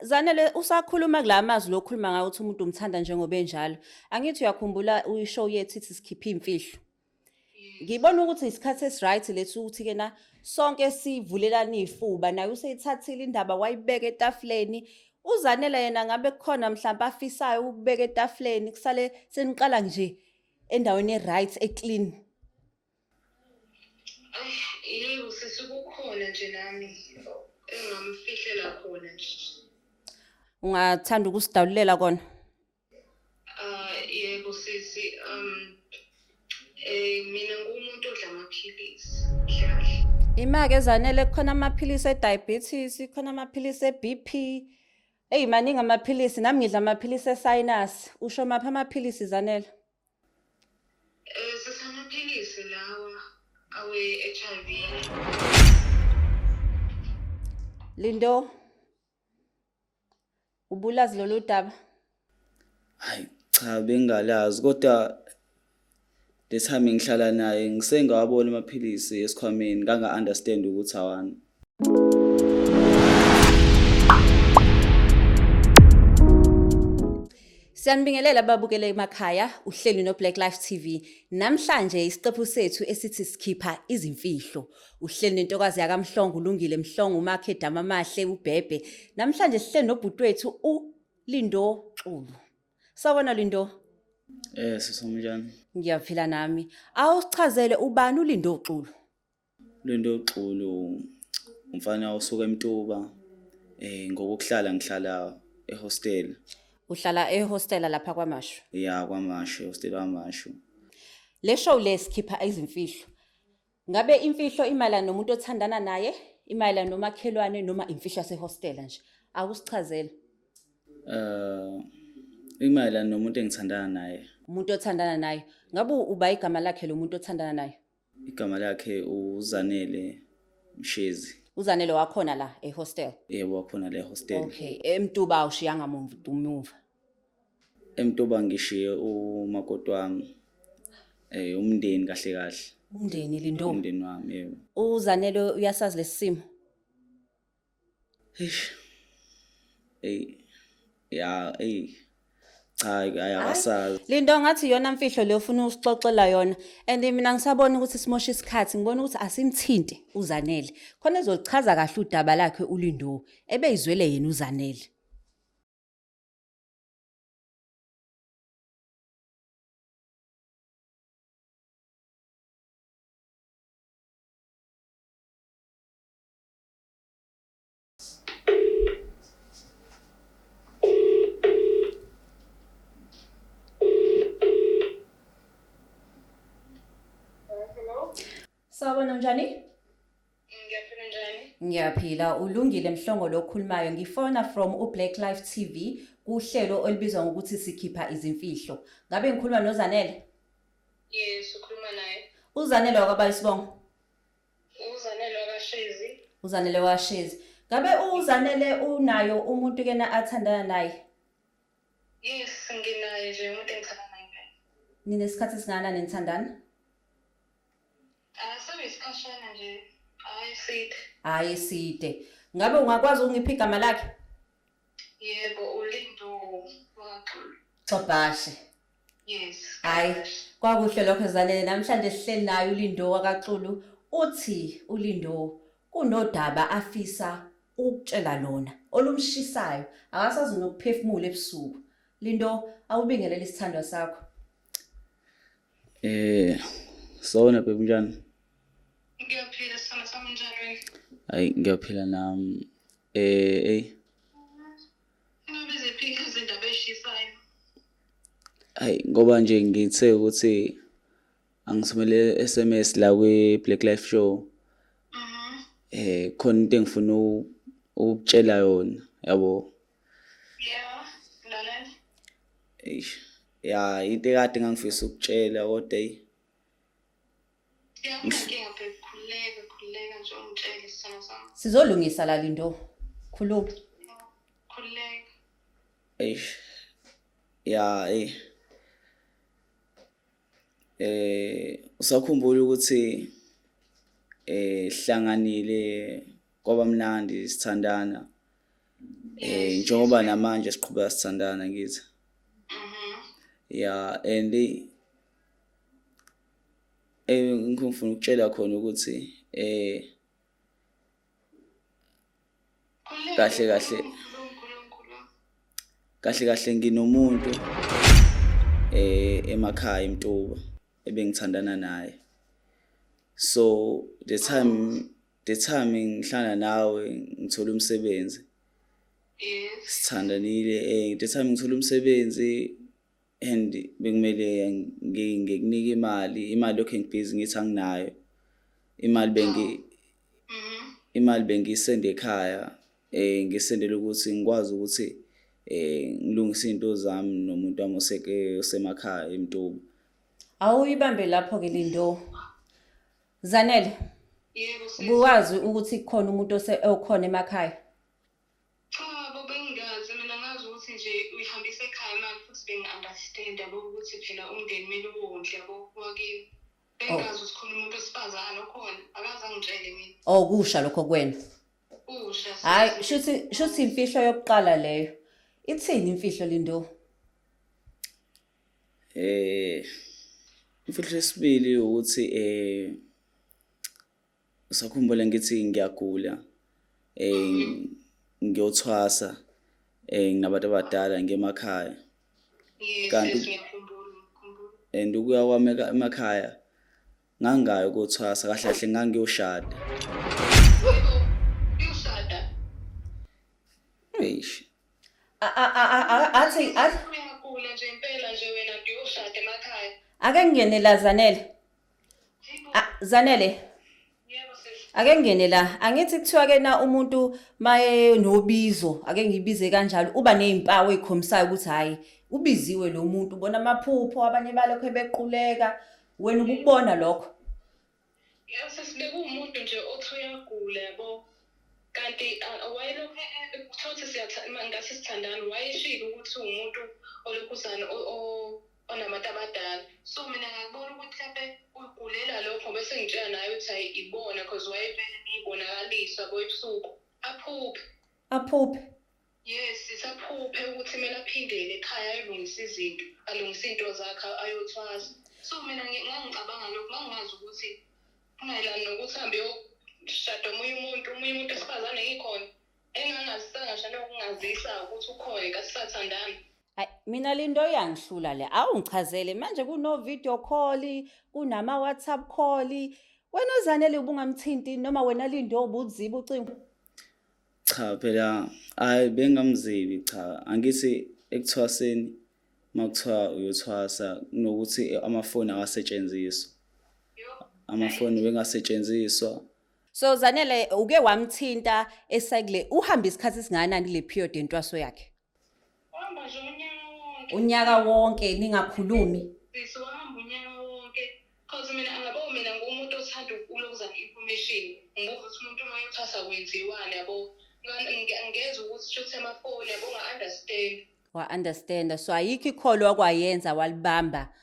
Zanele usakhuluma kula mazwi lokhuluma ngawo ukuthi umuntu umthanda njengoba enjalo. Angithi uyakhumbula uyi-show yethu ithi sikhiphe imfihlo. Ngibona ukuthi isikhathi esiright lethu ukuthi ke na sonke sivulelana izifuba naye useyithathile indaba wayibeka etafuleni. UZanele yena ngabe kukhona mhlawumbe afisayo ukubeka etafuleni kusale seniqala nje endaweni e-right e-clean. Yebo sisi kukhona nje nami engamfihlela khona nje. Ungathanda ukusidawulela kona? Ah yebo sisi mina ngumuntu odla amaphilisi kahle. Imake Zanele kukhona amaphilisi e-diabetes, kukhona amaphilisi e-BP. Eyi maningi amaphilisi, nami ngidla amaphilisi e-sinus. Usho maphi amaphilisi Zanele? Sisi amaphilisi lawa awe-HIV. Lindo, ubulazi lolu daba? Hayi cha bengingalazi kodwa the time ngihlala naye ngisengawabona amaphilisi esikhwameni nganga-understand ukuthi awani. Siyanibingelela ababukele emakhaya, uhleli no Black Life TV. Namhlanje isiqephu sethu esithi sikhipha izimfihlo. Uhleli nentokazi yakaMhlongo uLungile Mhlongo umakhe dama amahle uBhebhe. Namhlanje sihleli nobhuti wethu uLindo Xulu. Sawubona Lindo. Sisomnjani? Ngiyaphila nami. Awusichazele ubani uLindo Xulu? Lindo Xulu umfana osuka eMtuba ngokuhlala ngihlala ehostel. Uhlala ehostela lapha kwaMashu? Ya, kwaMashu, ehostel kwaMashu. Le show le sikhipha izimfihlo. Ngabe imfihlo imayelana nomuntu othandana naye, imayelana nomakhelwane noma imfihlo yasehostela nje? Awusichazele. Imayelana nomuntu engithandana naye. Umuntu othandana naye. Ngabe uba igama lakhe lo muntu othandana naye? Igama lakhe uZanele Mshezi. Uzanele wakhona la ehostel? Yebo, wakhona la ehostel. Okay, eMtuba awushiyanga muntu umuva. EMtuba ngishiye umakoti wami. Umndeni kahle kahle. Umndeni Lindo. Umndeni wami, yebo. UZanele uyasazi lesimo? Eish. Ey. Ya, ey. Cha, ayakasazi. Lindo ngathi iyona mfihlo leyo ufuna usixoxela yona. And mina ngisabona ukuthi simosha isikhathi, ngibona ukuthi asimthinte uZanele. Khona ezochaza kahle udaba lakhe uLindo, ebeyizwele yena uZanele. Sawubona njani? Ngiyaphila njani? Ngiyaphila, ulungile Mhlongo lo okhulumayo. Ngifona from uBlack Life TV kuhlelo olubizwa ngokuthi sikhipha izimfihlo. Ngabe ngikhuluma noZanele? Yes, ukhuluma naye. UZanele wakabani isibongo? UZanele wakwaShezi. UZanele wakwaShezi. Ngabe uZanele unayo umuntu kena athandana naye? Yes, nginaye nje umuntu engithandana naye. Ninesikhathi esingakanani nithandana? Sekuyisikhashana nje. Hayi side. Hayi side. Ngabe ungakwazi ukungipha igama lakhe? Yebo, uLindo wakaXulu. Xobhashe. Yes. Hayi, kwakuhle lokho Zanele. Namhlanje sihleli naye uLindo wakaXulu. Uthi uLindo kunodaba afisa ukutshela lona olumshisayo, akasazi nokuphefumula ebusuku. Lindo, awubingelele isithandwa sakho. Sawubona baby, unjani? Ngiyaphila sithando sami, unjani wena? Hayi, ngiyaphila nami. Ey. Ngabe ziphi izindaba ezishisayo? Hayi, ngoba nje ngithe ukuthi angithumele SMS la kwi Black Life Show. Khona into engifuna ukutshela yona, yabo. Yeah, lalela. Eish. Ya, into ekade ngangifisa ukutshela kodwa ey. Ya, inkinga babe, khululeka, khululeka nje ungitshele sithando sami. Sizolungisa la Lindo. Khuluma. Khululeka. Eish. Ya, ey. Usakhumbula ukuthi hlanganile kwaba mnandi sithandana. Eh njengoba namanje siqhubeka sithandana ngithi. Yeah, and ngifuna ukutshela khona ukuthi kahle kahle kahle kahle nginomuntu emakhaya eMtuba ebengithandana naye. So the time ngihlala nawe ngithola umsebenzi, sithandanile, the time ngithola umsebenzi and bekumele ngikunike imali lokho ngibhizi ngithi anginayo imali, bengi imali bengiyisende ekhaya, ngisendele ukuthi ngikwazi ukuthi ngilungise izinto zami nomuntu wami oseke osemakhaya eMtuba. Awuyibambe lapho-ke, Lindo. Zanele, Yebo, sis. ubuwazi ukuthi kukhona umuntu okhona emakhaya? Cha bo, bengingazi mina. Ngazi ukuthi nje uyihambisa ekhaya imali, futhi bengi-understand, yabo, ukuthi phela umndeni kumele uwondle, yabo, wakini. Bengazi ukuthi khona umuntu wesifazane okhona, akaze angitshele mina. Oh, kusha lokho kuwena. Usha. Hayi, shuthi imfihlo yokuqala leyo. Ithini imfihlo, Lindo? Imfihlo yesibili ukuthi usakhumbula ngithi ngiyagula, ngiyothwasa, nginabantu abadala ngemakhaya. Yes. Kanti- Yes, ngiyakhumbula, ngiyakhumbula. And ukuya kwami emakhaya ngangayo kothwasa, kahle kahle ngangiyoshada. Yebo, uyoshada. Eish. Athi Uyagula nje impela nje wena, uyoshada emakhaya. Ake ngingene la, Zanele. Yebo. Ah, Zanele. Yebo, sis. Ake ngingene la. Angithi kuthiwa ke na umuntu maye nobizo, ake ngibize kanjalo, uba nezimpawu ezikhomisayo ukuthi hayi, ubiziwe lo muntu, ubona amaphupho, abanye balokho bequleka. Wena ubukubona lokho? Yebo, sis, bekuwumuntu nje othi uyagula, yabo. Kanti wayelokhu kuthiwa ukuthi ngathi sithandana, wayeshilo ukuthi uwumuntu olokhuzana onabantu abadala. So mina ngakubona ukuthi mhlampe ugulela lokho, bese ngitshela naye ukuthi hayi, ibona, cause wayevele ngiyibonakalisa, yabo, ebusuku aphuphe. Aphuphe. Yes, saphuphe ukuthi kumele aphindele ekhaya ayolungisa izinto, alungise iy'nto zakhe, ayothwasa. So mina ngangicabanga lokho, ngangingazi ukuthi mayelana nokuthi hambe yoshada omunye umuntu wesifazane ngikhona, engangazisanga nje nokungazisa ukuthi ukhona nkathi sisathandana. Hayi, mina Lindo iyangihlula le. Awungichazele manje, kuno video call, kunama WhatsApp call. Wena Zanele ubungamthinti noma wena Lindo ubuziba ucingo? Cha phela, hayi, bengamzibi, cha. Angithi ekuthwaseni makuthiwa uyothwasa kunokuthi amafoni awasetshenziswa, amafoni bengasetshenziswa. So Zanele, uke wamthinta esayikule, uhamba isikhathi esingakanani kule period yentwaso yakhe? Wahamba nje unyaka wonke. Unyaka wonke ningakhulumi? Sisi, wahamba unyaka wonke. Cause mina angabo mina ngumuntu othanda ukulokuza information. Ngibuza ukuthi umuntu uma eyothwasa kwenziwani, yabo. Ngezwa ukuthi shuthi amafoni, yabo, nga-understand. Wa-understanda. So ayikho i-call wakwayenza walibamba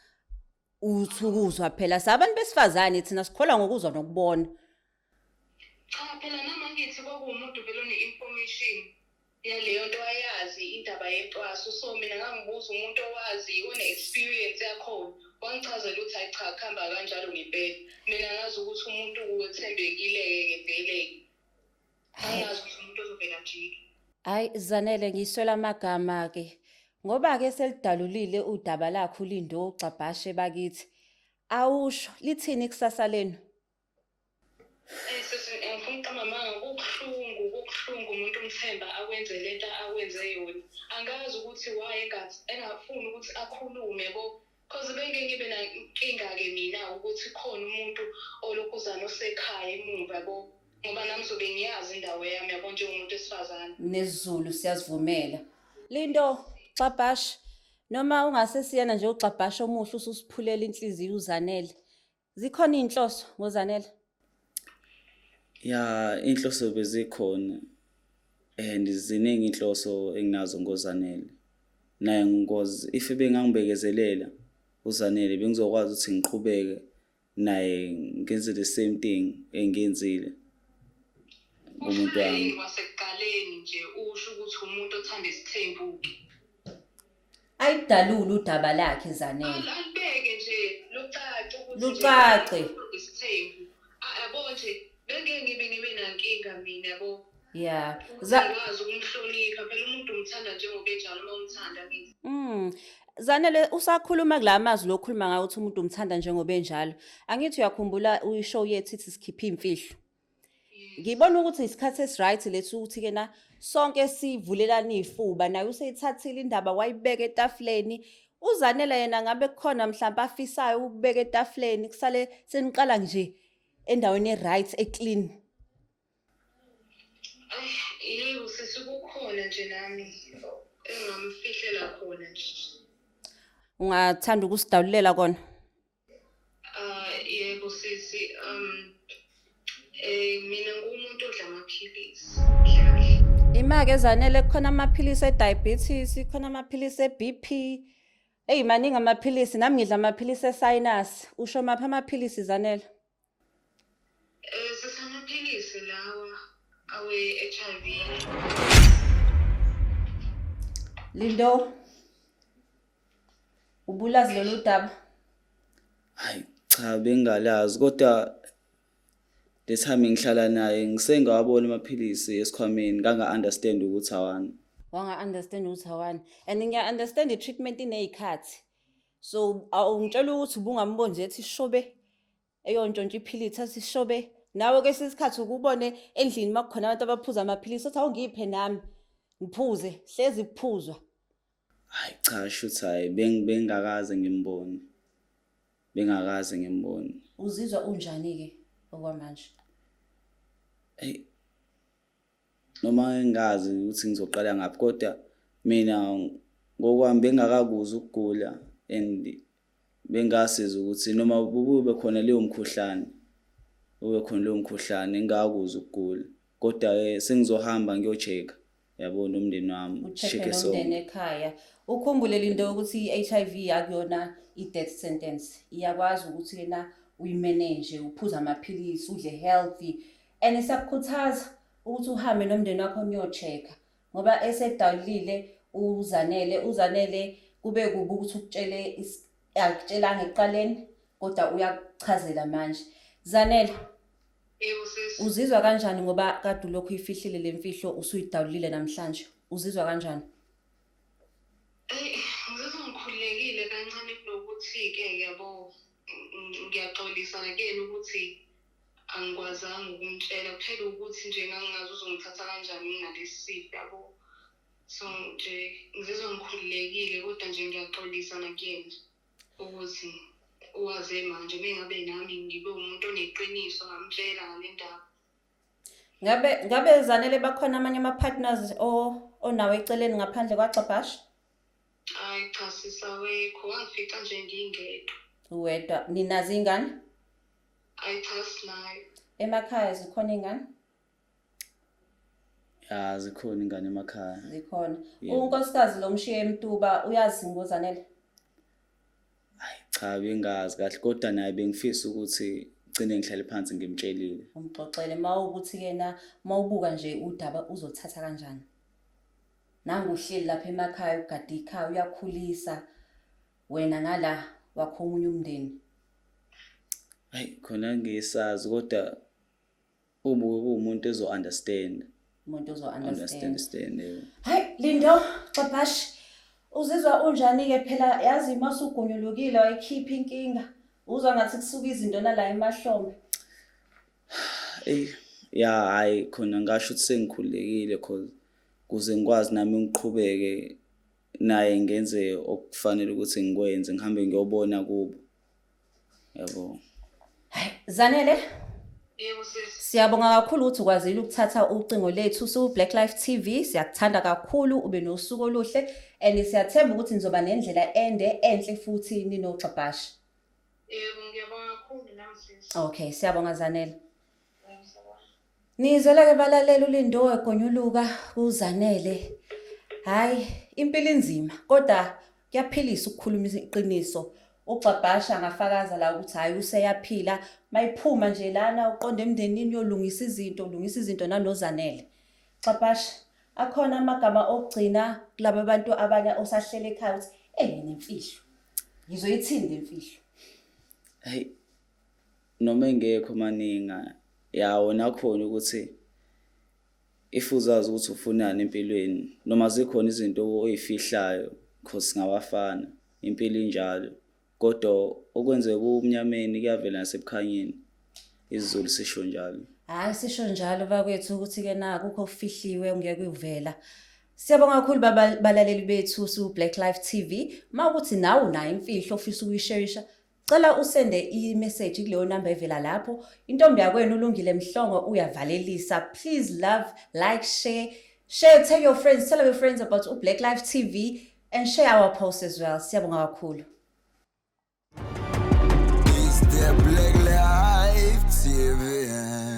uthukuzwa? Phela sabantu besifazane thina sikholwa ngokuzwa nokubona. Cha phela, nami ngithi kwakuwumuntu vele one-information yaleyo nto, ayazi indaba yentwaso. So mina ngangibuza umuntu owazi, one-experience yakhona, wangichazela ukuthi hayi cha, kuhamba kanjalo ngempela. Mina ngazi ukuthi umuntu wethembekile-ke vele-ke, angazi ukuthi umuntu ozovela ajike. Hayi Zanele, ngiswela amagama-ke ngoba-ke selidalulile udaba lakho uLindo uGcabhashe bakithi. Awusho, lithini ikusasa lenu? Sisi, ngifuna ukuqamba amanga, kubuhlungu, kubuhlungu umuntu umthemba akwenze lento akwenze yona. Angazi ukuthi why engafuni ukuthi akhulume, yabo, cause bengeke ngibe nankinga-ke mina ukuthi khona umuntu olokhuzana osekhaya emuva, yabo, ngoba nami zobe ngiyazi indawo yami, yabo, njengomuntu wesifazane. NesiZulu siyazivumela. Lindo, Gcabhashe, noma ungasesiyena nje uGcabhashe omuhle, ususiphulela inhliziyo uZanele. Zikhona iy'nhloso ngoZanele? Ya, inhloso bezikhona and ziningi inhloso enginazo ngoZanele. Naye ngozi if bengangibekezelela uZanele, bengizokwazi ukuthi ngiqhubeke naye ngenze the same thing engiyenzile kumuntu wami. Kwasekuqaleni nje usho ukuthi umuntu othanda isithembu-ke. Ayidalule udaba lakhe Zanele. Alibeke nje lucace ukuthi Lucace. Isithembu. Yabo nje bengeke ngibe nankinga mina yabo. Yeah. Ngikwazi ukumhlonipha phela umuntu umthanda njengoba enjalo uma umthanda ngithi. Zanele usakhuluma kula mazwi lokhuluma ngawo ukuthi umuntu umthanda njengoba enjalo. Angithi uyakhumbula uyi-show yethu ithi sikhiphe imfihlo. Ngibona ukuthi isikhathi esi-right lethu ukuthi-ke na sonke sivulelane iy'fuba naye useyithathile indaba wayibeka etafuleni. UZanele yena ngabe kukhona mhlawumpe afisayo ukubeka etafuleni kusale seniqala nje endaweni e-right e-clean. Yebo sisi, kukhona nje nami engamfihlela khona nje. Ungathanda ukusidawulela kona? Yebo sisi, mina ngumuntu odla amaphilisi. Ima-ke Zanele, kukhona amaphilisi e-diabetes, kukhona amaphilisi e-BP. Eyi maningi amaphilisi, nami ngidla amaphilisi e-sinus. Usho maphi amaphilisi Zanele? Sisi, amaphilisi lawa awe-HIV. Lindo, ubulazi lolu daba? Hayi cha, bengingalazi kodwa le time ngihlala naye ngisengawabona amaphilisi esikhwameni, nganga-understand ukuthi awani. Wanga-understand ukuthi awani. And ngiya-understand i-treatment iney'khathi. So awungitshela ukuthi ubungamboni nje ethi shobe eyontshontsha iphilisi athi shobe. Nawe kwesinye isikhathi ukubone endlini uma kukhona abantu abaphuza amaphilisi othi awungiphe nami ngiphuze, hlezi kuphuzwa. Hayi cha, shuthi hayi bengingakaze ngimbone. Bengakaze ngimbone. Uzizwa unjani-ke okwamanje? Eyi, noma ngingazi ukuthi ngizoqala ngaphi kodwa mina ngokwami bengingakakuzwa ukugula and bengasiza ukuthi noma kube khona leyo mkhuhlane, ube khona leyo mkhuhlane ngingakuzwa ukugula. Kodwa-ke sengizohamba ngiyo-check-a yabo nomndeni wami. U-check-e nomndeni ekhaya. Ukhumbule Lindo ukuthi i-HIV akuyona i-death sentence. Iyakwazi ukuthi na uyi-manage, uphuze amaphilisi, udle healthy. And siyakukhuthaza ukuthi uhambe nomndeni wakho niyo-check-a. Ngoba esedawulile uZanele, uZanele kube kubi ukuthi ukutshele akutshelanga ekuqaleni kodwa uyakuchazela manje. Zanele, Yebo sisi. Uzizwa kanjani ngoba kade ulokhu uyifihlile le mfihlo usuyidawulile namhlanje? Uzizwa kanjani? Eyi, ngizizwa ngikhululekile kancane kunokuthi-ke yabo ngiyaxolisa nakuyena ukuthi angikwazanga ukumtshela, kuphela ukuthi nje ngangingazi uzongithatha kanjani nginalesi sifo yabo. So nje ngizizwa ngikhululekile kodwa nje ngiyaxolisa nakuyena ukuthi uwaze manje mengabe nami ngibe umuntu oneqiniso ngamtshela ngale ndaba. Ngabe Zanele bakhona amanye ama-partners onawo eceleni ngaphandle kwaXabashe? Hayi cha sisawekho, wangifica nje ngingedwa. Uwedwa. Ninazo iy'ngane? Hayi cha sinayo. Emakhaya zikhona iy'ngane? Ya, zikhona ingane emakhaya. Zikhona. Yebo. Unkosikazi lo mshiye eMtuba uyazi ngoZanele? Hayi cha, bengazi kahle kodwa naye bengifisa ukuthi gcine ngihlale phansi ngimtshelile. Umxoxele mawukuthi yena mawubuka nje udaba uzothatha kanjani? Nangu uhleli lapha emakhaya ugada ikhaya uyakhulisa wena ngala wakho omunye umndeni. Hayi khona ngisazi kodwa ubuke kuwumuntu ezo understand. Umuntu ozo understand. Understand yebo. Hayi Lindo, Xabashe, uzizwa unjani ke phela yazi masugunyulukile wayikhipha inkinga. Uzwa ngathi kusuka izinto nala emahlombe. Ey, ya hayi khona ngasho ukuthi sengikhululekile cause kuze ngikwazi nami ngiqhubeke naye ngenze okufanele ukuthi ngikwenze ngihambe ngiyobona kubo. Yabo. Hayi Zanele, Yebo sisi. Siyabonga kakhulu ukuthi ukwazile ukuthatha ucingo lethu su Black Life TV. Siyakuthanda kakhulu, ube nosuku oluhle and siyathemba ukuthi nizoba nendlela ende enhle futhi ninoXabashe. Yebo ngiyabonga kakhulu nami sisi. Okay, siyabonga Zanele. Ngiyabonga. Nizwela ke balalela uLindo egonyuluka kuZanele. Hayi, impilo inzima kodwa kuyaphilisa ukukhuluma iqiniso. UXabashe angafakaza la ukuthi hayi useyaphila, mayiphuma nje lana uqonde emndenini uyolungisa izinto, ulungisa izinto nanoZanele. Xabashe, Akhona amagama okugcina kulaba bantu abanye osahlele ekhaya ukuthi eh nginemfihlo. Ngizoyithini le mfihlo? Hey, noma engekho maningi yawo nakhona ukuthi if uzazi ukuthi ufunani empilweni, noma zikhona izinto oyifihlayo, cause singabafana, impilo injalo, kodwa okwenzeka kumnyameni kuyavela nasebukhanyeni, isiZulu sisho njalo. Hayi, sisho njalo bakwethu ukuthi-ke na akukho okufihliwe ongeke kuvela. Siyabonga kakhulu balaleli bethu su Black Life TV. Uma ukuthi nawe unayo imfihlo ofisa ukuyisherisha, cela usende i-message kuleyo namba evela lapho. Intombi yakwenu uLungile Mhlongo uyavalelisa. Please love, like, share, share, tell your friends, tell your friends about u-Black Life TV and share our posts as well. Siyabonga kakhulu. It's the Black Life TV.